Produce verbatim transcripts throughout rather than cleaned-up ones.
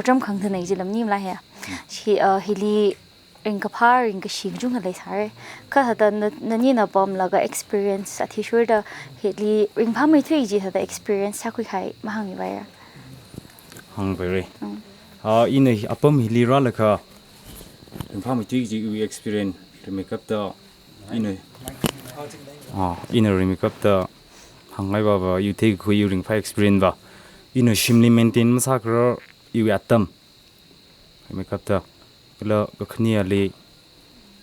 otram khangathāna jila maningmala he. Hi, uh, hili ringkaphā, ringkashi kachungkha leisāra. Kha thāda na, nanina pamlaga experience athishurda hili ringphāmeithui kaji thāda experience sākhuikhavai mahāngmipaira. Hāngpaira. Mm. Ah, ina hi apam hili rālaga ringphāmeithui kaji iwui experience rimeikapta ina, ah, ina rimeikapta hāngngai vava, iwui theikakhui, iwui ringphā experience va, ina shimli maintain masākharar iwui atam rimeikapta, kala kakhaneli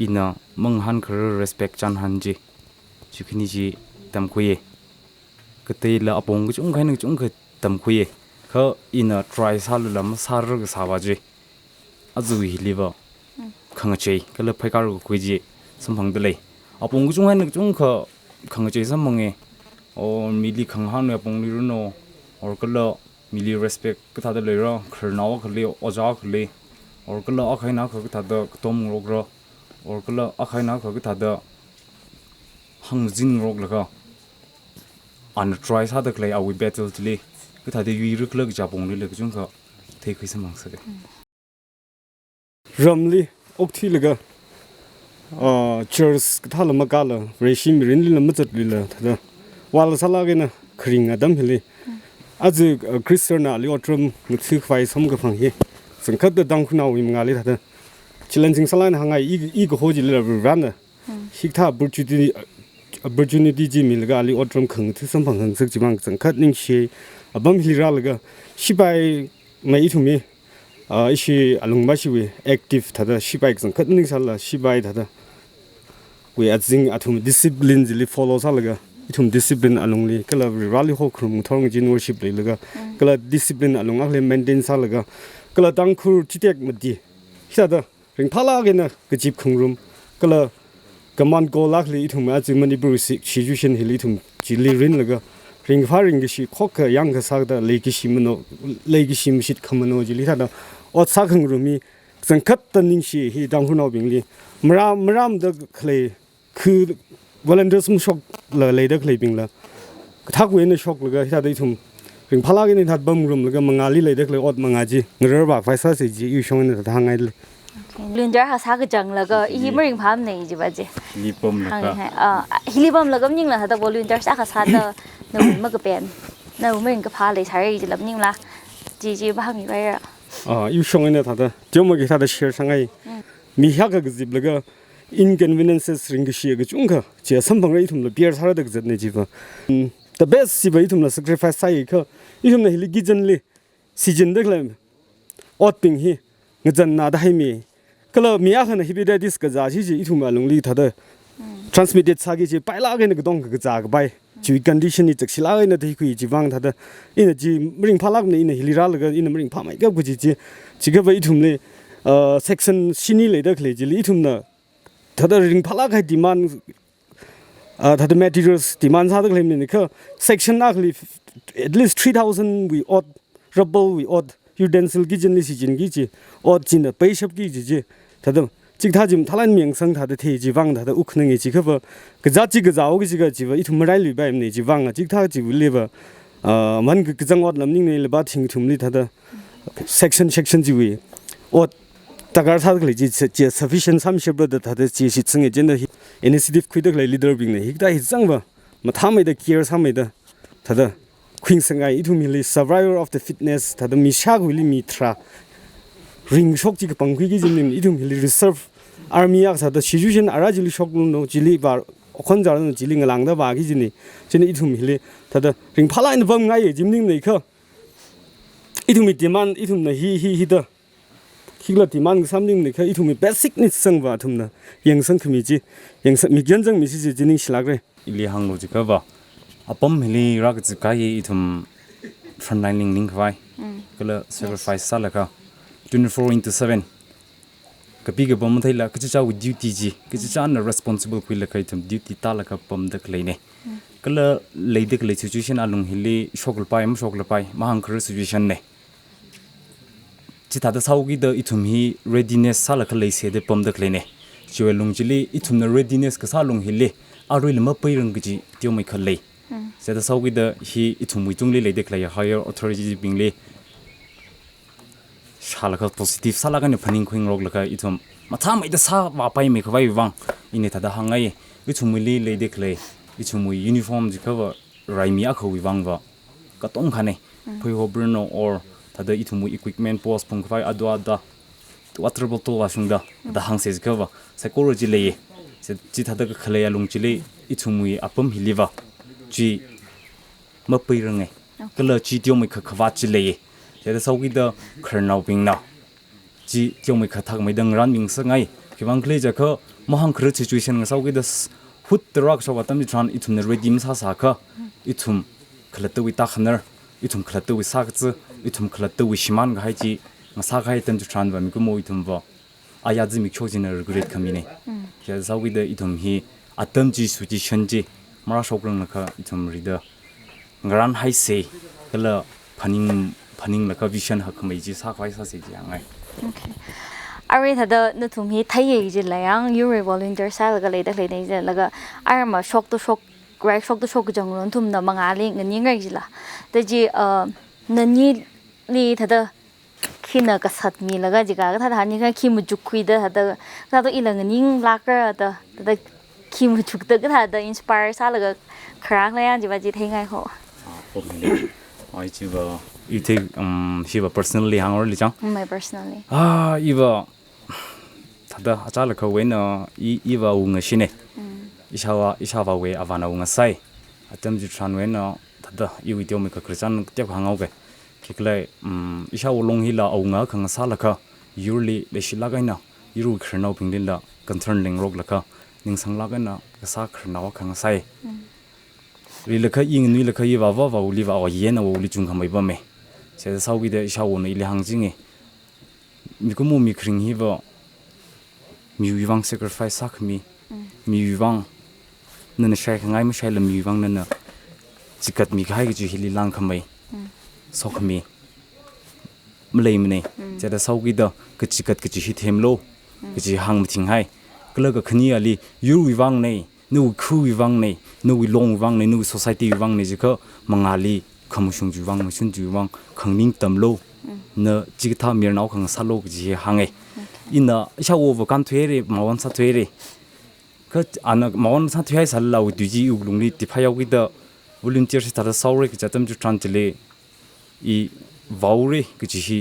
ina mangahānkharar respect chānhān chi, chi khani chi tamkhuiya. Kateila apong kachungkha eina kachungkha tamkhuiya. Kha ina try sālala masārar kasā va chi, aja hiliva khangachei kala phaikar kakhui chi samphangda lei. Apong kachungkha eina kachungkha khangachei samphanga. O mili khangahānwui apongli runo, or kala mili respect kathāda leira, khararnao akhali, ojā akhali, or kala akha eina akha kathāda katom ngarokra, or kala akha eina akha kathāda hāngzin ngaroklaga ana try sāda khalei awui battle chili kathāda yuirakhala kaja apongli la kachungkha theikhui samphang sāka. Ramli okthuilaga, ah, church kathāla makāla, Vareshi mirinlila mazatluila, thāda wala sālaga eina kharing atam hili, aja, ah, Christian ali otram ngathakhavai samkaphang hi kachangkhatta Tangkhulnaowui mangāli thāda challenging sālaga eina hāngngai. I, i kaho chilila Varivarana hikathā opportunity, opportunity chi milaga ali otram khangatha samphang khangasak chivang kachangkhat ningshi. Apam hili rālaga shipai mai ithum hi, ah, ishi alungva ishiwui active thāda shipai kachangkhat ningsāla, shipai thāda wui azing athum discipline chili follow sālaga, ithum discipline alungli, kala Varivarali hokharum ngathor ngazin worship leilaga, kala discipline alung akhali maintain sālaga, kala Tangkhul chitek mati, hithāda ringphālāk eina kazip khangarum, kala command call akhali ithum aja Manipur si-, situation hili ithum chili rinlaga, ringphā ringkashi khokkha yangkha sāda leikashi mano, leikashi mashit khamano chili thāda ot sākhangarum hi kachangkhatta ningshi hi Tangkhulnaobingli. Maram, maramda khalei khu volunteers mashokla leida khaleibingla kathākwui eina shoklaga hithāda ithum ringphālāk eina hithāda pamngarumlaga mangāli leida khalei ot mangā chi ngararvākhavai sāsa chi iwui shong eina thāda hāngngaili. Okay. Volunteer akha sākazanglaga i maringphāmana jiva chi. Hili pamlaga. Hānghai. Ah, hili pamlaga maningla thāda volunteer sākha sāda nawui makapen, nawui maringkaphā leisāra jila maningla. Chi chi mahāngmipaira. Ah, iwui shong eina thāda, teomeikha thāda share sāngai. Mm. Mi hiyākha kaziplaga inconveniences ringkashi kachungkha chi samphangra, ithumla bear sāra da kazatna chiva. Mm, the best chiva ithumla sacrifice sāi kha, ithumna hili kitchenli shichinda khalei otbing hi ngazanna da haimi. Kala mi akhana hepatitis kazā chi chi ithum alungli thāda transmitted sāki chi pailāk eina katong kakazā kapai. Chiwui condition hi chakshilāk eina theikhui chivang thāda ina chi maringphālākna, ina hili rālaga ina maringphāmeikap kaji chi. Chikhava ithumli, uh, section shini leida khalei chili ithumna thāda ringphālāk kahai demand, ah, thāda materials demand sāda khaleimana kha section akhali at least three thousand wui ot, rubber wui ot, utensil kitchenli shichinki kaji ot china paishapki kaji chi. Thāda chikathā chi mathālāk eina yangsang thāda thei chivang thāda wukkhanangi. Chikhava kazāt chi kazāo kaji kajiva ithum marailuipaimana chivang chikathā chiwuiliva, ah, man ka-, kazang otla maningmana, laba thing ithumli thāda section, section chiwui ot darkar sāda khalei chi, chi, chi sufficient sāmishapra da thāda chi shitsanga. Chieina hi initiative khuida khalei leader bingna hikathā hi zangva mathāmeida, care sāmeida thāda khuingasakngai. Ithum hili survival of the fittest, thāda mi shākhuili mi tharā ringshok chi kapangkhuiki kajina, ithum hili reserve army akha sāda situation ara chili shokluno, chili vā okhon zārno, chili ngalāngda vāki kajina. Chieina ithum hili thāda ringphālāk eina pamngai kaji maningmana kha, ithumwui demand, ithumna hi, hi, hithāda khikhala demand kasā maningmana kha, ithumwui basic needs zangva ithumna yangsang khami chi, yangsang, mikyan zangmi chi chi, chi ningshilākra. Ili hānglu chikhava, apam hili rākazip kahai ithum frontline li ningkhavai, kala sacrifice sālaga twenty-four into seven kapi kapam matheila, kachichāwui duty chi, kachichāna responsible khuilaga ithum duty tālaga pamda khaleina. Kala leida khalei situation alung hili shoklapai, mashoklapai, mahāngkharar situation na. Chithāda sāhaokida ithum hi readiness sālaga leiseda pamda khaleina. Chiwui lung chili ithumna readiness kasā lung hili aruila mapeirang kaji teomeikha lei. Chithāda sāhaokida hi ithumwui tungli leida khalei higher authority bingli shālaga positive sālaga ni phaningkhui ngaroklaga ithum mathāmeida sāvāpaimei khavai vang, ina thāda hāngngai. Ithumwuili leida khalei, ithumwui uniform jiakhava raimi akhawui vangva katongkhana. Mm. Phuihobrano or thāda ithumwui equipment post phungkhavai adua ada, water bottle vāshungda, thāda hāngsa jiakhava, saikora chi leiya. Chi, chi thāda kakhaleiya lung chili, ithumwui apam hiliva chi mapeiranga. Okay. Kala chi teomeikha khavāt chi leiya. Thāda sāhaokida khararnaobingna chi teomeikha thakmeida ngarānmingasakngai. Khiwuivang khala jiakha mahāngkharā situation ngasāhaokida s-, hut tarākha shok atam chitharan ithumna ready masāsākha, ithum khalattawui tākhanar, ithum khalattawui sākazā, ithum khalattawui shimānkahai chi ngasākahai atam chitharanva mikumo ithumva aya zimiksho china regret khamina. Mm. Thāda sāhaokida ithum hi atam chi situation chi marāshokranglakha ithum rida ngarānhaisa, kala phaning, phaninglaga vision hakkhamei chi sākhavai sāsa jiya ngai. Okay. Arui thāda nathum hi theiya jilala yang, yurwui volunteer sālaga leida khaleina jilaga, arui mashokta shok, rai shokta shok kachang nathumna mangāli nganingrai jila. Da chi, uh, nanili thāda khina kasat milaga jiakha, kathāda hānga khi machukkhuida thāda, kathāda ila nganinglākra da, thāda khi machukda kathāda inspire sālaga kharā khala yang chiva chi theingai ho. Ah, apam hili. Ai chiva, i thei, um, chiva personally hāngrali chang. Mm, my personally. Ah, iva, thāda achālakhawui eina, i, iva awungashina. Mm. Ishāvā, ishāvāwui avāna awungasai. Atam chitharanwui eina, thāda iwui teomeikha khararchan teokha hānghaoga. Khikhalei, um, ishāwo long hila awunga akha ngasālaga, yurli leishilāk eina, yurwui khararnaobinglila concern lengaroklaga, ningsanglāk eina kasā khararnao akha ngasai. Mm. Rilaga i nganuilaga iva avāva̱wuiliva awo yena awowuili chungkhamei pama. Thāda sāhaokida ishāwona ili hāngchinga. Mikumo mikharing hiva miwui vang sacrifice sākhami, mm, miwui vang nana shaikhangai mashaila miwui vang nana chikatmikahai kaji hili langkhamei, mm, sokhami maleimana. Mm. Thāda sāhaokida kachikat kaji hi themlu, mm, kaji hāngmathinghai. Kala kakhaneli yurwui vangna, nawui khawui vangna, nawui longwui vangna, nawui society wui vangna jiakha mangāli khamashung chiwui vang, mashun chiwui vang, khanganing tamlu. Mm. Na chikathā mayarnao akha ngasālu kaji hi hānga. Okay. Ina ishāwova kānthuihaira, mawon sāthuihaira. Kha ana mawon sāthuihai sālala awui tui chi iwui lungli tiphayaokida volunteer sāda sāhaora kaji atam chitharan chili i vāhaora kaji hi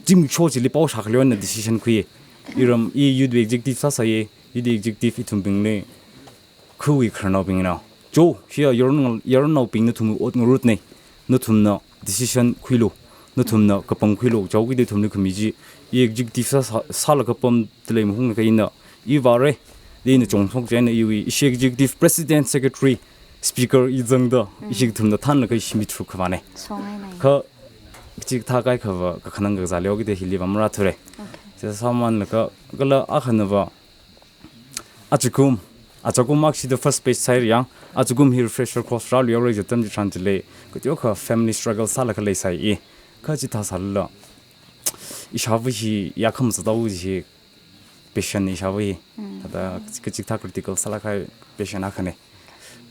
zimiksho chili pao shākhaleona decision khui. Iram i youth executive sāsāya, youth executive ithumbingna, khawui khararnaobingna. Cho, hiya yaronnao, yaronnao ping nathum ot ngarutna, nathumna decision khuilu, nathumna kapang khuilu, chao kida ithumli khami chi, i executive sā, sā, sālaga pamda lei mahunglaga ina, i vāra, da ina chongshok chieina iwui, ishi executive president, secretary, speaker i zangda, mm, ishi kathumna thanlaga ishi mi tharuk khavāna. Songai nai. Kha, chikathā kaikhava, kakhanang kazā leokida hiliva marāthura. Okay. Sāsāmanlaga, kala akhanava, ajakum, ajakum actually the first batch sāhaira yang, ajakum hi refresher course rāluihaora kaji atam chitharan chili, kateokha family struggle sālaga leisai i, kha chithā sālala, ishāva hi yakham zathaowa hi, patient ishāva hi, mm, thāda kachikathā critical sālāk kahai patient akhana.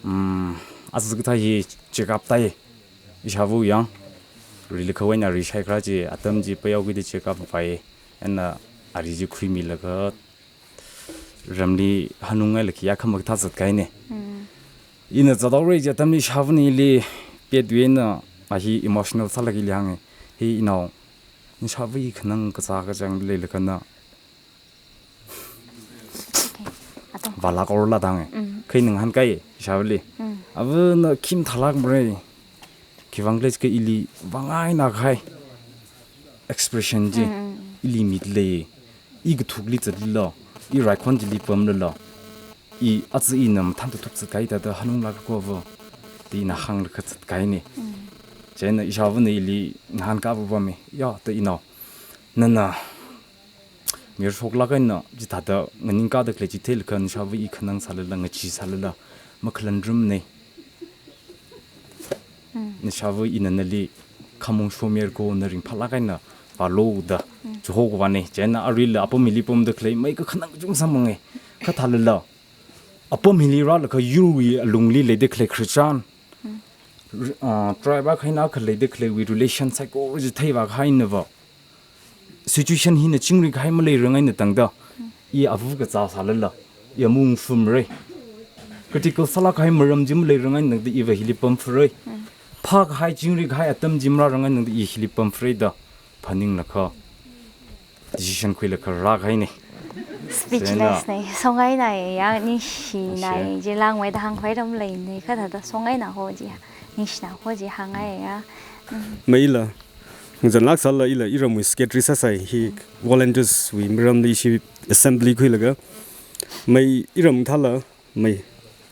Mm, aja kathā hi check up tāi, ishāva yang, rilakhawui eina ri shaikharā chi, atam chi payao kida check up vāi, eina ari chi khuimilaga, ramli hanungngailakha yakham kathā zatkahaina. Mm. Ina zathaora kaji atamli ishāvana ili petwui eina a hi emotional sālaga ili hānga. Hi inao, nashāva i khanang kazā kachang leilaga na. Okay. Atam. Vālāk orla da hānga. Mm. Kha ina ngahānkai, ishāvali. Mm. Ava na khi mathālākmara. Khiwuivang khala jiakha ili vāngaina kahai expression chi, mm, ili mida lei, i kathukli zatlila, i raikhon chili pamlala, i aja ina mathān tathup zatkahai thāda hanunglāk khavā, da ina hānglaga zatkahaina. Mm. Chieina ishāvana ili ngahānkā vāvāmi, ya, da inao, nana mayar shoklāk eina, chithāda nganingkāda khalei chi theilaga, nashāva i khanang sālala, ngachee sālala, makhalanrumna. Mm. Nashāva ina nali khamong shomayar ko na ringphālāk eina vālu da, mm, chiho kavāna. Chieina aruila apam hili pamda khalei, mai kakhanang kachung sāmanga. Kha thālala, apam hili rālaga yurwui alungli leida khalei khararchan, mm, r-, ah, tribe akha eina akha leida khaleiwui relation saikora chi theivākahainava, situation hina chingri kahai maleirang eina tangda, i avu kazā sālala, i amung fumrei. Critical sālāk kahai maram chi maleirang eina tangda iva hili pamfurei. Phākahai chingri kahai atam chi marārang eina tangda i hili pamfurei da phaninglaga, decision khuilaga rākahaina. Speechless ne. Songaina ya, ningshina ya, chi langmeida hāngkhavai ram leine, kathāda songaina ho chi, ningshina ho chi hāngngai ya. Mm. Mai ila, ngazanlāk sālala ila iramwui secretary sāsai hi volunteers wui maramli ishi assembly khuilaga. Mai iram thāla, mai,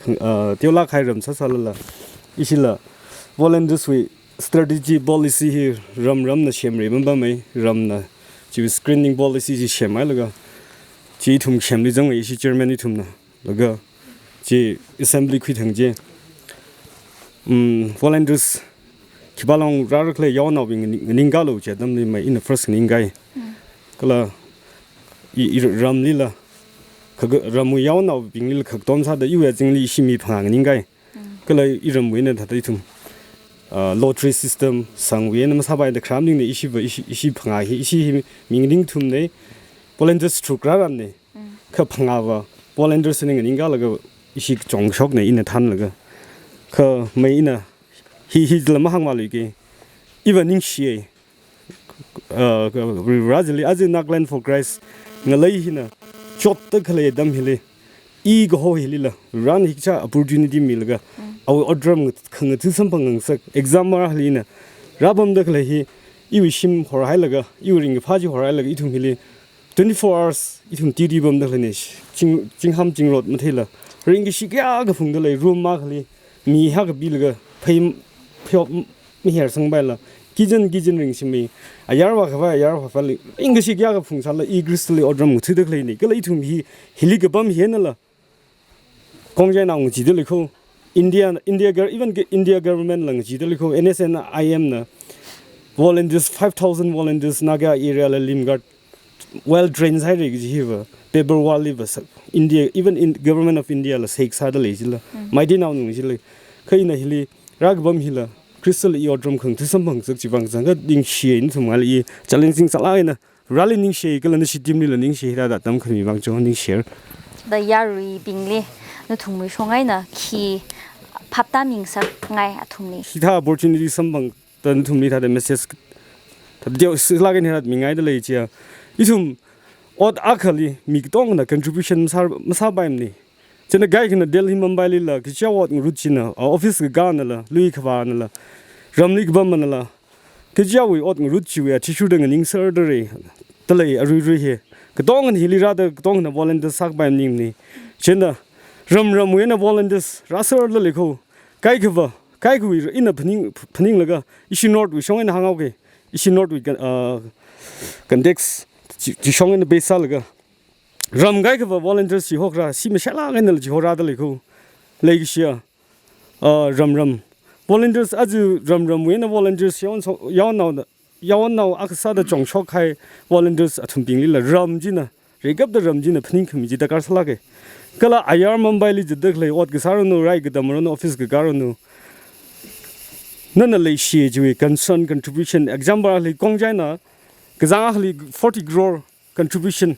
khang-, ah, teolāk kahai ram sāsālala, ishila volunteers wui strategy policy hi ram ramna semrei mamba mai, ramna chi screening policy chi semhailaga, chi ithum semli zangmei ishi chairman ithumna. Laga chi assembly khuithang chi, mm, volunteers khipālong rārakhala yaonaobing nganing-, nganingkalo chi atamli mai ina first nganingai. Mm. Kala i, i ramlila, khaga-, ramwui yaonaobinglila khaktom sāda iwui azingli ishi mi phangā nganingai. Mm. Kala iramwui eina thāda ithum, ah, lottery system, sangwui eina masāpaida kharam ningna ishiva, ishi, ishi phangā hi, ishi hi mi nganingthumna, volunteers tharuk rāranna. Mm. Kha phangāva volunteers eina nganingkalaga ishi chongshokna ina thānlaga. Kha mai ina hi, hi jila mahāngmāluike. Iva ningshiya. Ah, ka-, ri-, rajili, aja Nagaland for Christ ngalei hina chotda khalei atam hili, i kaho hilila, ran hikcha opportunity milaga, mm, awui otram ngat-, khangatha samphang ngangsak, exam marāli ina rāpamda khalei hi, iwui shim horhailaga, iwui ringkaphā chi horhailaga, ithum hili twenty-four hours ithum titi pamda khaleina, ching, chingham chingrot matheila, ringkashi kayākha phungda lei, room akhali mi haka pilaga, phei, phei, miher sangpaila, kitchen, kitchen ringshimmi, ayar vākhavai, ayar vākhavai, ringkashi kayākha phungsāla, i Khristali otram ngathada khaleina, kala ithum hi, hili kapam hinala, Khongjainao ngachida lei kho, India, India gov-, even ge-, India government la ngachida lei kho, N S N I M na volunteers, five thousand volunteers Naga area la limgar well trained sāhaira kaji hiva, paper wall liva sa, India, even in Government of India la sek sāda lei jila. Mm. Maiteinao nung jila. Kha ina hili, rākapam hila, Khristali i otram khangatha samphangsak chivang zangkha ningshiya, ithum ngala i challenging sālāk eina, rali ningshi, kala nashi team lila ningshi, hithāda atam khami vang chong ningshi. Da yaruibingli, nathumwui shong eina khi phaptāmi ngasakngai athumli. Hithā opportunity samphangda nathumli thāda message, thāda deo silāk eina hithāda mingaida lei chiya. Ithum ot akhali mi katongna contribution masā, masāpaimana. China kaikhana Delhi, Mumbai lila, kachiya ot ngarut china, a office kakānala, lui khavānala, ramli kapammanala, kachiya ot ngarut chiwui athishurda nganingserda rei, da lei aruirui hi. Katongana hili rāda, katongana volunteers sākapai maningmana. China, ram ramwui eina volunteers rāserda lei kho. Kaikhava, kaikhawui ina phaning, phaninglaga, ishi North wui shong eina hānghaoke, ishi North wui con-, ah, context, chi, chi shong eina base sālaga. Ram kaikhava volunteers chi hokra, si mashālāk einala chi horāda lei kho. Leikashiya, ah, ram ram. Volunteers aja ram ramwui eina volunteers yaon so-, yaonnao da, yaonnao akha sāda chongshok kahai volunteers athumbinglila ram china, reikapta ram china phaningkhami chi darkar sālāke. Kala ayar Mumbai li zatda khalei ot kasā ranu, rai katam ranu, office kakā ranu. Nana leishi chiwui concern, contribution, example li Khongjaina, kazang akhali forty crore contribution,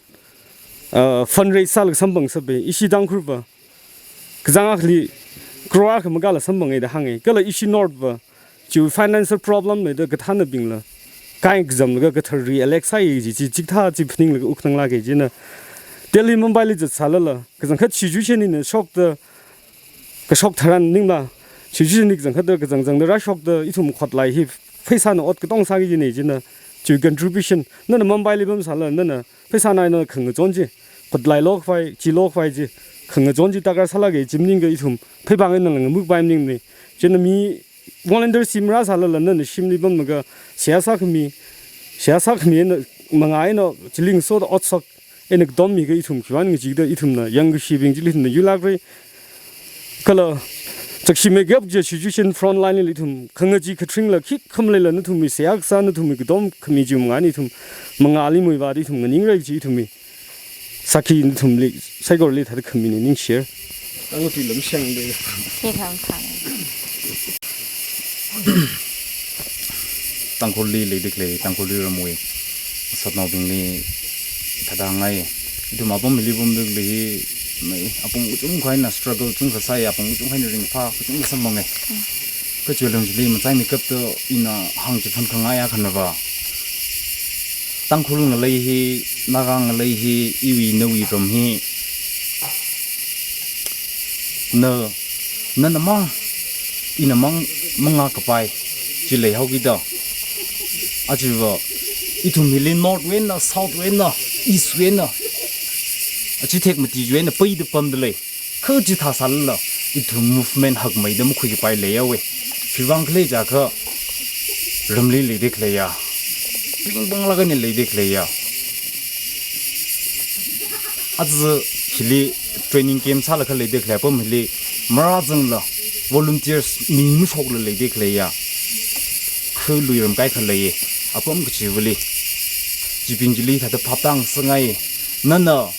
uh, fundraise sālaga samphang sāpai, ishi Tangkhulva kazang akhali crore akha makāla samphangai da hāngai. Kala ishi North va, chiwui financial problem leida kathānabingla, kai kazamlaga kathar re-elect sāi chi, chi, chikathā chi phaninglaga wukkhanang lāke china. Delhi, Mumbai li zatsālala, kazangkhat situation hina shokta, kashok tharan maningla, situation hi kazangkhatta kazang zangda rāshokta, ithum khotlai hi pheisāna ot katong sāki kajina china, chiwui contribution, nana Mumbai li pamsāla, nana pheisāna eina khangachon chi, khotlai lokhavai, chi lokhavai chi, khangachon chi darkar sālāke, chi maningakha ithum pheiphang einala ngamukpai maningmana. China mi volunteer shim rāsālala nana shimli pamlaga, seihā sākhami, seihā sākhami eina mangā eina chili ngasoda otsak eina katommiakha ithum khiwuivang ngachida ithumna yangkashibing chili ithumna yuilākra. Kala chakshi makeup chi situation front line li ithum khangachee khatringla khikha maleila nathumwui seihā kasā nathumwui katomkhami chi mangā eina ithum mangāli muivāda ithum nganingra chi ithumwui sākhi nathumli saikorali thāda khamina ningshi. Tangkhul tui lam shang de. Khi tham tham. Tangkhulli leida khalei, Tangkhul tui ramwui. Satnaobingli thāda ngai. Ithum apam hili pamda khalei hi, mai, apam kachungkha eina struggle kachungkha sāi, apam kachungkha eina ringphā kachungkha samphangai. Kachi lung chili machaimeikapta ina hāngchiphun khangai akhana va, Tangkhul ngalei hi, Naga ngalei hi, iwui nawui ram hi, na, nana mang, ina mang, mangā kapai chi leihaokida. Achiva, ithum hili north wui eina, south wui eina, east wui eina, achi thek mati wui eina peida pamda lei. Kha chithā sālala, ithum movement hakmeida makhui kapai leiya we. Khiwuivang khala jiakha, ramli leida khaleiya, pingpanglaga ni leida khaleiya. Aja hili training camp sālaga leida khalei apam hili, marāzangla, volunteers mi mashokla leida khaleiya. Kha lui ramkai khalei, apam kachivali. Chibing chili thāda phaptā ngasakngai. Nana,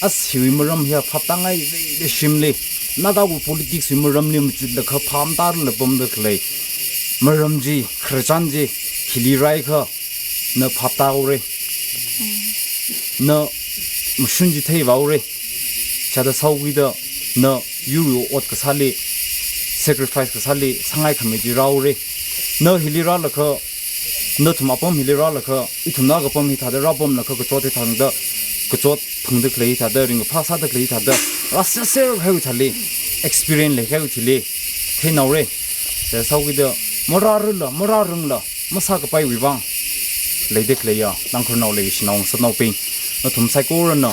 as hiwui maram hiya phaptā ngai zeida shimli, Nagawui politics wui maramli machutlaga phaptāla pamda khalei maram chi, khararchan chi, hili rāakha, na phaptā haora. Na mashun chi theivā haora. Chithāda sāhaokida, na yurwui ot kasāli, sacrifice kasāli, sāngai khamei chi rāhaora. Na hili rālaga, nathum apam hili rālaga, ithum Naga apam hi thāda rāpamlaga kachot hi thāda, kachot phungda khalei thāda, ringkaphā sāda khalei thāda, rāserser kahaiwui thāli, experience leikahaiwui thili, theinahaora. Chithāda sāhaokida, marārala, marārangla, masā kapaiwui vang leida khaleiya, Tangkhulnao leishinao ngasānaobing, nathum saikorana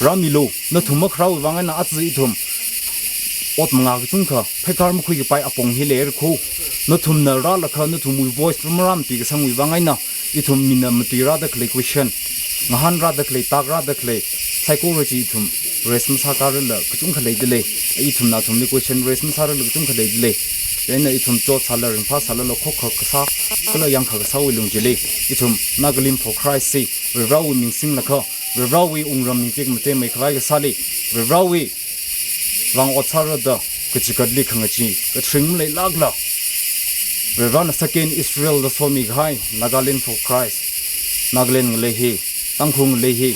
rāmilu. Nathum makharāwui vang eina aja ithum ot mangā kachungkha, pheikar makhui kapai apong hi leira kho. Nathumna rālaga nathumwui voice marāmatui kasangwui vang eina, ithum mina matui rāda khalei question, ngahān rāda khalei, tak rāda khalei, saikora chi ithum raise masākārala kachungkha leida lei. Ithumna athumli question raise masārala kachungkha leida lei. Chieina ithum chot sāla, ringphā sālala, khokkha kasā, kala yangkha kasāwui lung chili, ithum Nagalim for Christ si, Varivarāwui ming singlaga, Varivarāwui wungram ningchik mate mai khavai kasāli, Varivarāwui vang ot sāra da, kachikatli khangachee, kathring maleilākla, Varivarāna second Israel da somi kahai, Nagaland for Christ, Nagaland ngalei hi, Tangkhul ngalei hi,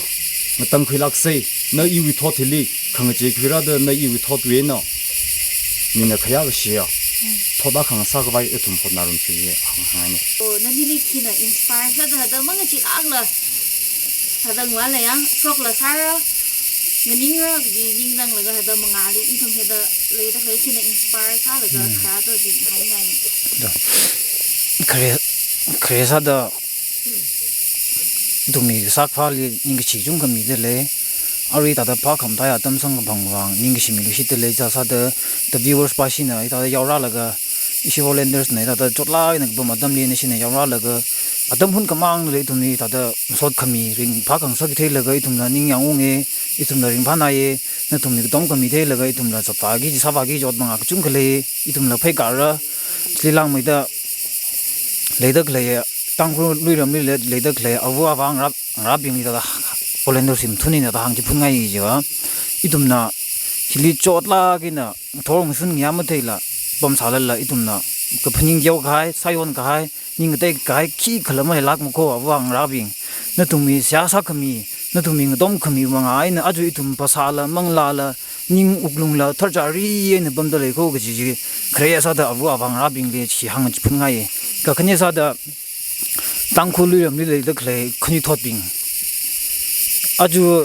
ngatangkhuilāksa, na iwui thot hili, khangachee khuira da na iwui thotwui eina, mina khayā kashiya thot akha ngasā khavai ithum hotnārumsa hāng, hāngngaina. Oh, nanili khina inspire sāda, hithāda mangacheelākla, hithāda ngavāla ya, shokla sāra, nganingra kaji ningzanglaga hithāda mangāli, ithum hithāda leida khalei khina inspire sālaga, mm, kharā to chi hāngngai. Da. Khare, khare sāda, ithumwui kasā kaphāli ningkashi kachungkha mida lei. Arui thāda phākhamataiya atam samkaphang vang ningkashi miluishitda lei, chithāda, the viewers pāshina, hithāda yaorālaga, ishi volunteers na, hithāda chotlāk eina kapam atamli nashina yaorālaga, atam hun khamangli ithumli thāda masot khami, ringphā khangasak theilaga ithumla ningyāng unga, ithumla ringphānāya, nathumli katom khami theilaga ithumla chaptāki, chisāvāki, chot mangā kachungkha lei, ithumla pheikāra, chili langmeida leida khalei, Tangkhul luiramli lei, leida khalei, ava avā ngarā, ngarābingli thāda, volunteers hi mathun eina thāda hāngchiphun ngai jiakha, ithumna hili chotlāk eina, thor ngasun ngayā matheila, pamsālala, ithumna kaphaning teokahai, sāyonkahai, ning katei kahai, khikhala maleilākmana kho, ava avā ngarābing. Nathumwui seihā sākhami, nathumwui ngatom khami mangā eina, aja ithum phasāla, manglāla, ning wuklungla, tharchari eina pamda lei kho kaji chi, khare sāda ava avā ngarābingli chi hāngchiphun ngai. Kakhane sāda, Tangkhul luiramli leida khalei khanuithotbing. Aja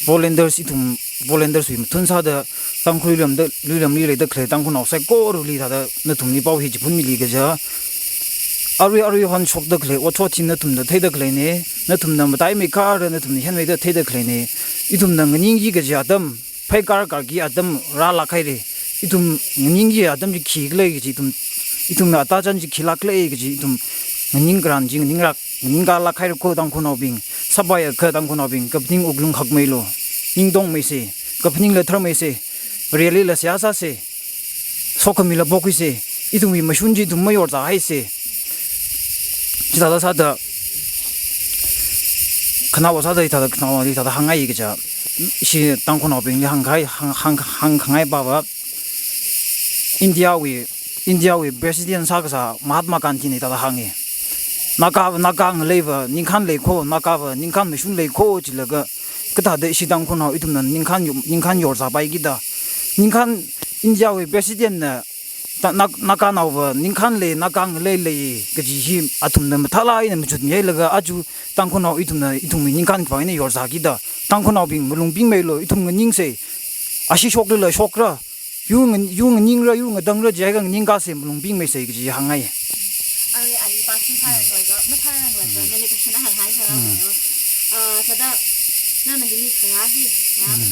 volunteers ithum, volunteers wui mathun sāda Tangkhul luiramda, luiramli leida khalei Tangkhulnao saikorali thāda nathumli pao hi chiphun mili kaja. Arui arui hon shokda khalei otshot hi nathumna theida khaleina, nathumna mataimeikharda nathumna hanmeida theida khaleina. Ithumna nganingki kaji atam, pheikārkārki atam rālāk haira. Ithum nganingki atam chi khikhala kaji ithum, ithumna atachan chi khilāk khala kaji ithum nganingkaran chi nganinglāk, nganingkārlāk haira kho Tangkhulnaobing. Sāpaiakha Tangkhulnaobing, kaphaning wuklung hakmeilu. Ning tongmeisa, kaphaningla tharmeisa, rally la seihā sāsa, sokhamila phokkhuisa, ithumwui mashun chi ithum mayorzāhaisa. Chithāda sāda, khanaowa sāda hithāda, khanaowali thāda hāngngai kaja, ishi Tangkhulnaobingli hāngkahai, hāng, hāng, hāngkhangai pava, India wui, India wui President sākasā Mahatma Gandhi na hithāda hānga. Naga, Naga ngaleiva ningkhān leikho, Nagava ningkhān mashun leikho jilaga, kathāda ishi Tangkhulnao ithumna ningkhān yo-, ningkhān yorzāpaikida. Ningkhān Indiawui Presidentna ta-, Nag-, Naganaova ningkhān lei, Naga ngalei lei kaji hi athumna mathālāk eina machut mihailaga, aja Tangkhulnao ithumna, ithumwui ningkhān khavai eina yorzākida. Tangkhulnaobing malung pingmeilu, ithum nganingsei. Ashi shoklala shokra. Yur nga-, yur nganingra, yur ngatangra jiakha nganingkasei, malung pingmeisei kaji hāngngai. Arui ali pass maphāranglaga, maphāranglaga, nali question akha hāngngai sāra. Mm. Ah, thāda, nana hili kharā hi, ya. Mm.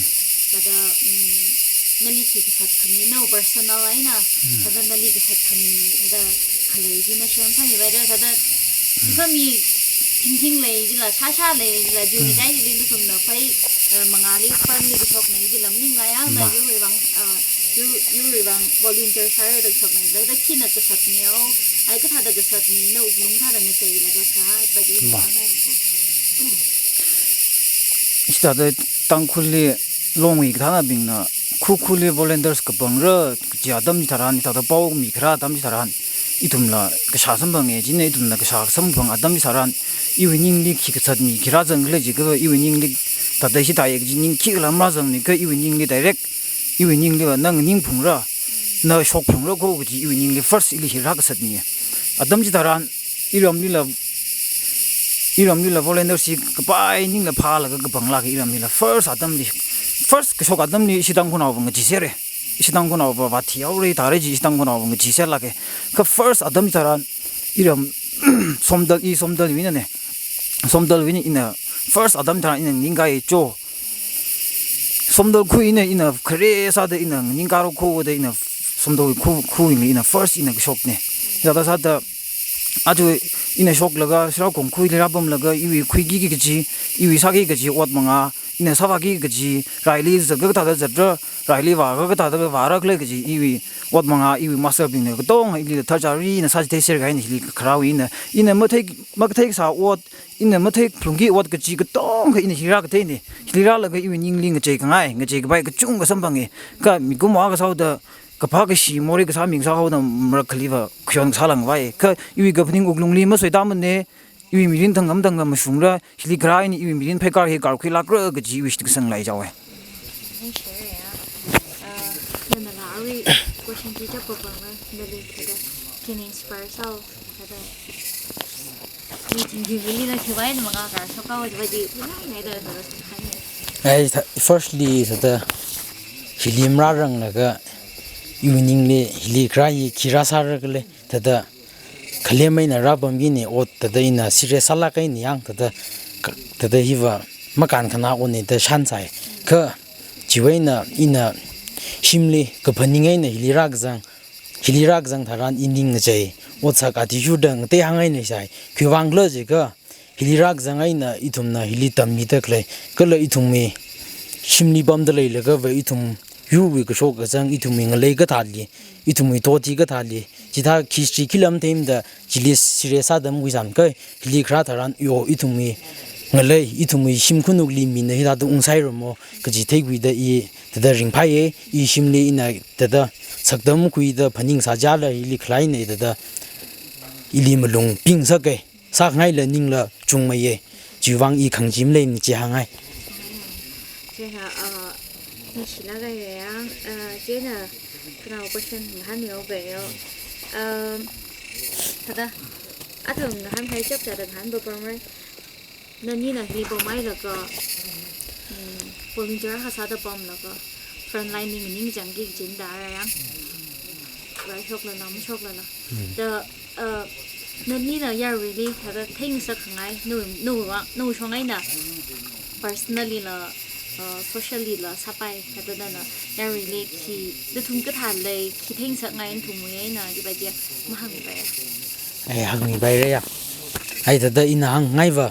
Thāda, mm, nali khi kasat khami, no personal eina, mm, thāda nali kasat khami, thāda khalei chi na share sāmipaira, thāda, mm, ikhami thingthing lei jila, shāshā lei jila, jiwui, mm, ngachaili nathumna phai, eh, mangāli, firmli kashokna jila, maningla ya, na, ma, yurwui vang, ah, yu-, yurwui vang volunteer sāra da kashokna jila, thāda khina kasatmi o, ai kathāda kasatmi, na wuklung thāda ngacheilaga kha, but in, ma, hāngngai ko. Chithāda Tangkhulli Longwui kathānabingna, khu khuli volunteers kapangra, kaji atam chitharan, thāda pao mikharā atam chitharan, ithumla kashā samphanga, chieina ithumla kashā samphang atam chitharan, iwui ningli khi kasatmi khi rāzang khala jiakha, iwui ningli thāda hithāya kaji ning khikhala marāzangmi kha, iwui ningli direct, iwui ningliva nang ningphungra, na shokphungra kho kaji iwui ningli first ili hi rākasatmi. Atam chitharan, iramlila, iramlila volunteers hi kapai ningla phālaga kapanglāka iramlila first atamli. First kashok atamli ishi Tangkhulnaova ngacheisera. Ishi Tangkhulnaova vāthihaora, thāra ji ishi Tangkhulnaova ngacheiserlāka. Kha first atam chitharan iram Somdal, i Somdalwuina ne. Somdalwuina ina first atam chitharan ina nganingkai cho. Somdal khuina ina khare sāda ina nganingkaro kho da ina Somdal khu, khuina ina first ina kashokna. Thāda sāda aja ina shoklaga, Sirao Kong khuili rāpamlaga, iwui khuiki kaji, iwui sāki kaji ot mangā, ina sāvāki kaji, raili zatga kathāda zatra, raili vāga kathāda vāra khala kaji, iwui ot mangā, iwui masterbingna katonga ili tharchari ina sāchitheiserkahai ina hili kharāwui ina, ina mathei, makathei kasā ot, ina mathei phalungki ot kaji katonga ina hili rākatheina. Hili rālaga iwui ningli ngacheikhangai, ngacheikapai kachungkha samphanga. Kha mikumo akha sāhaoda kaphā kashi morei kasā mi sāhaoda marak khaliva khayon sālāngvai. Kha iwui kaphaning wuklungli masoitāmana, iwui mirin thangkhamang thangkhamang mashungra, hili kharā eina iwui mirin pheikar hi karkhuilākra kaji iwui shitkasang lei jaowa. Thank you, ya. Uh, nana la arui question chi chappa pangla, nali thāda, khina inspire sāo, thāda. Mi thingthing lila khiwui eina mangā kar shokhaowa, thāda, thāda, thāda, thāda. Ai, thā-, firstly, thāda, hili marāranglaga, iwui ningli, hili kharā hi khi rāsāra khala, thāda, khalem eina rāpamkina ot thāda ina serious sālāk eina yang thāda, thāda hiva makānkhanā otna da shānsai. Kha chiwui eina ina shimli kaphaning eina hili rākazang, hili rākazang tharan i ning ngachei, otsak athishurda ngateihāngngaisai. Khiwuivang khala jiakha hili rākazang eina ithumna hili tammida khalei, kala ithumwui shimli pamda leilagava ithum yurwui kashok kazang, ithumwui ngalei kathāli, ithumwui thot hi kathāli, chithā history khi lam theimada chili serious sāda makhuisāmkha, hili kharā tharan yo ithumwui ngalei, ithumwui shim khanukli mina hithāda ungsāhairamo kaji theikhuida i thāda ringphāya, i shimli ina thāda saktam khuida phaning sāchila hili khalei eina thāda ili malung ping sāka. Sākhangaila ningla chungmeiya. Chiwuivang i khangachee maleimana chi hāngngai. Chieina, uh, ningshilāka yang, uh, chieina khanao question ngahānmihaoka yo. Um, thāda, athum ngahānkahai chapchāda ngahānpapamra. Nanina hili pamhailaga, mm, volunteer akha sāda pamlaga, frontline li nganingchangki kajina da rāyang. Rāshoklala, mashoklala. Hmm. Da, uh, nanina yaruili, thāda theingasakkhangai, nu, nu wa, nu shong eina, personally la, uh, socially la, sāpai, thāda nana, yaruili khi, nathum kathā lei, khi theingasakngai nathumwui eina, jiva dia, mahāngmipai. Ai, hāngmipaira ya. Ai, thāda ina hāngngaiva,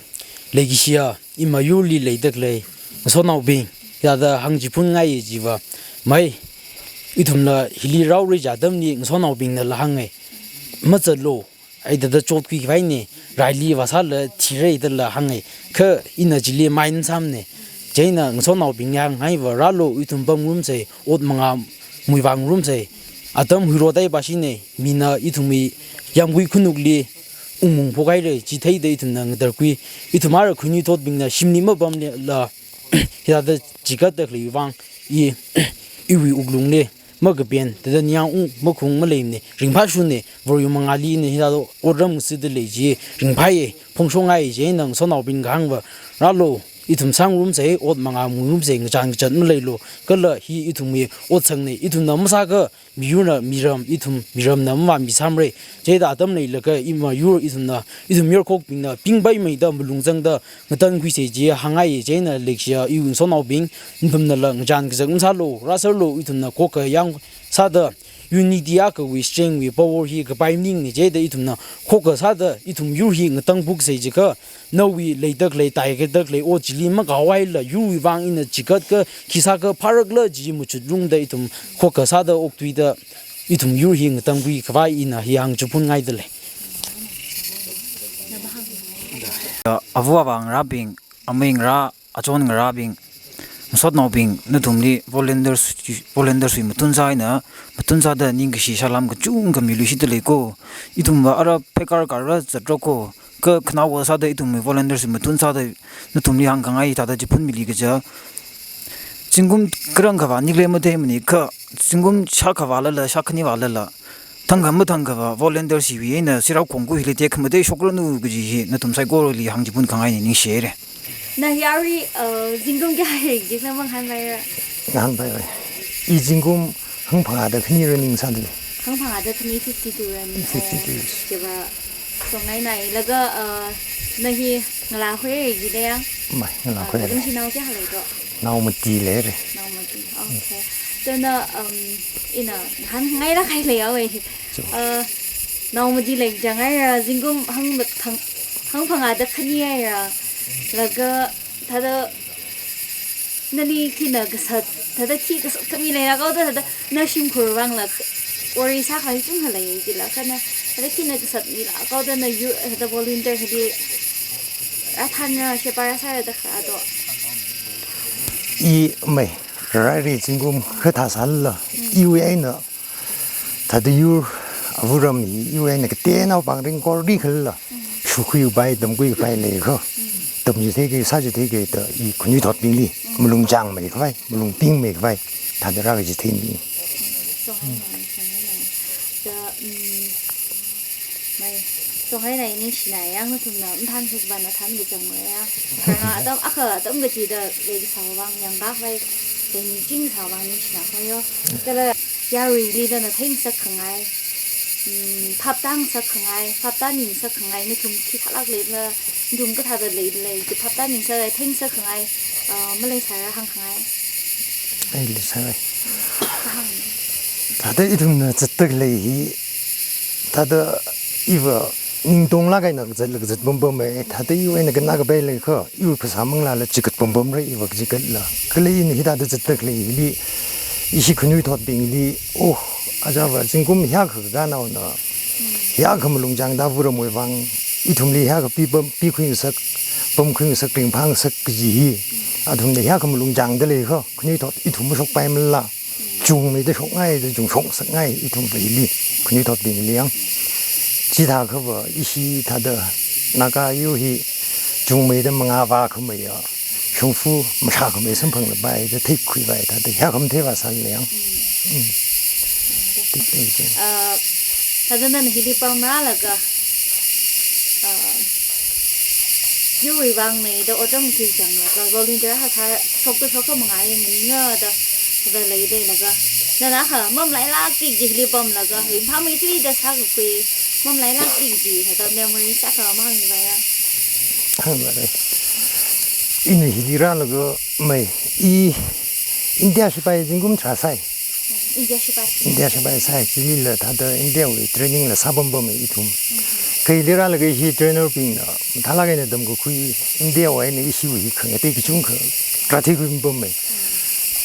leikashiya, ima yurli leida khalei, ngasotnaobing, thāda hāngchiphunngai jiva, mai, ithumla hili rāra kaji atamli ngasotnaobingnala hānga, mazatlu, ai thāda chotkhuikhavai eina, raili vāsāla thira dala hānga, kha ina chili mind sāmana, chieina ngasotnaobingli hāngngai va rālu ithum pamngarumsa, ot mangā muivāngarumsa, atam huirot eina pāshina, mina ithumwui yāmgui khanukli, ungmung phokhaira, chi theida ithumna ngatarkhui. Ithum ara khanuithotbingna shimli mapamlala, hithāda chigatda khalei vang, i, iwui wuklungli makapen, thāda ningyāng ung makhung maleimana, ringphāshuna, Varewui mangāli ina hithāda otram ngasida lei chi, ringphāya, phongshokngai chieina ngasotnaobing kahāngva, rālu, ithum sāngarumsa, ot mangā ngarumsa, ngachān kazat maleilu, kala hi ithumwui otsangna, ithumna masākha, miyurna miram, ithum miramna mavāmisāmara. Chieina atam leilaga ima yur ithumna, ithum yur khokbingna, pingpaimeida malung zangda, ngatankhuisa chi hāngngaiya chieina leikashiya iwui ngasotnaobing, nathumnala ngachān kazak masālu, rāserlu, ithumna khokkayang sāda, unity akhawui strength wui power hi kapai maningmana chieina ithumna khokkha sāda, ithum yur hi ngatangphuksa jiakha, nawui leida khalei, taida khalei, ot chili makaohaila, yurwui vang ina chigatkha, khi sākha phārakhala chi machutrumda ithum khokkha sāda okthuida, ithum yur hi ngatangkhui khavai ina hi hāngchiphunngaida lei. Ava avā ngarābing, amei ngarā, achon ngarābing, ngasotnaobing, nathumli volunteers, volunteers wui matunsā eina, matunsāda ningkashi salam kachungkha miluishitda leiko. Ithumva ara pheikar kar rāzatra ko, kha khanaowa sāda ithumwui volunteers wui matunsāda nathumli hāngkhangai thāda chiphun mili kaja. Zingkum kharāng khavā nikle matheimana kha, zingkum shākha vālala, shākhani vālala, thangkha mathangkhava volunteers hiwui eina Sirao Khongku hili tekhamatei shokranu kaji hi nathum saikorali hāngchiphunkhangaina, ningshihaira. Na yarui, uh, zingkum kayākha jikna mangahānpaira? Ngahānpaira. I zingkum hangphangāda khani rāningsāda lei. Hangphangāda khani, fifty-two rāning. Fifty-two. Oh, chiva songainai. Laga, uh, na hi ngalā khuira jida ya? Mai, ngalā khuira. Nathum chi nao kayākha leiko? Nao mati leira. Nao mati. Okay. Chieina, um, ina hāngngailāk kahai leiya wei. Chu. Uh, nao mati lei chang ai ra, zingkum hang mat-, hang, hangphangāda khani ai ra. Laga thāda nali khina kasat, thāda khi kasat khami leilāk haoda, thāda na shimkhur vangla worry sākahai chungkha lei jila, kha na thāda khina kasat milāk haoda na yur, thāda volunteer hili rāthanra, sheba rāsāra da kha do. I mai, rāri zingkum kathā sālala, iwui eina thāda yur, ava ram hi iwui eina kateonao pāng ringkorli khala, shukhuipai, tamkhuipai leiko. Tamchitheiki, sāchitheiki da i khanuithotbingli malung changmeikhavai, malung pingmeikhavai, thāda rākachitheina. Mai, songainai, ningshinai, yang nathumna mathān sukbana thān kachangmara ya. Kha atam, akha atam kachida leikasā vang, yangkhavai, leimiching sā vang ningshina khoyo. Kala yaruili da na theingasakkhangai, mm, phaptāngasakkhangai, phaptāningsakkhangai, nathum khi sālāk leila, nathum kathāda leila, chi phaptāningsakngai, theingasakkhangai, uh, maleisāra hāngkhangai. Ai, leisāra. Kahāng. Thāda ithumna zatda khalei hi, thāda iva ningtonglāk eina kazat, kazat pampamma, thāda iwui eina kanā kapai leikha, iwui phasā manglāla chigat pampamra, iva kachigatla. Kala ina hithāda zatda khalei hili, ishi khanuithotbingli, oh, ajava zingkum hiyākha kakānaona, hiyākha malung changda ava ramwui vang, ithumli hiyākha pipam, pikhuingasak, pamkhuingasak, ringphāngasak kaji hi, athumna hiyākha malung changda leikha, khanuithot ithum mashokpaimala. Chungmeida shokngai, da chungshokngasakngai, ithumva hili, khanuithotbingli yang. Chithākhava ishi thāda Naga yur hi chungmeida mangā vākhameiya shongfa mashākhamei samphanglapai da theikhuipai, thāda hiyākha matheivāsālala yang. Mm. Tik lei chi. Uh, thāda nana hili pamrālaga, uh, yurwui vang nei da otram khuichanglaga, volunteer akha sā, shokta shokta mangāli maningda, thāda leidalaga, nana akha mamalailāk tik chi hili pamlaga, ringphāmeithuida sākakhui, mamalailāk tik chi, thāda memory sākha mahāngmipaira. Hāngmipaira. Ina hili rālaga mai, i India shipai zingkum tharā sāi. India shipai. India shipai sāi, chilila thāda India wui training la sāpampamma ithum. Kha hili rālaga hi trainer bingna mathālāk eina tamkakhui, India wui eina ishiwui hi khangatei kachungkha rātheikhuipampamma.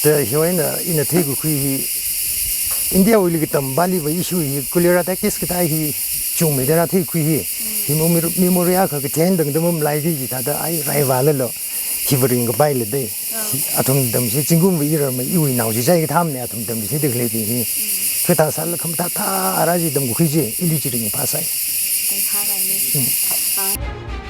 Da hiwui eina ina theikakhui hi, India wuili katam pāliva ishiwui hi cholera tactics kathā hi chungmeida rātheikhui hi, hi memory, memory akha kathān tangda mamalaiki kaji thāda ai raivālala, hiva ringkapaila da. Hi, athum tamchithei zingkumva i rarmei, iwui nao chi chai kathāmana, athum tamchitheida khaleibing hi. Kathā sālala khamathā thā ara chi tamkakhui chi, ili chi ringphāsai. kong phākahaina. Hmm. Ah.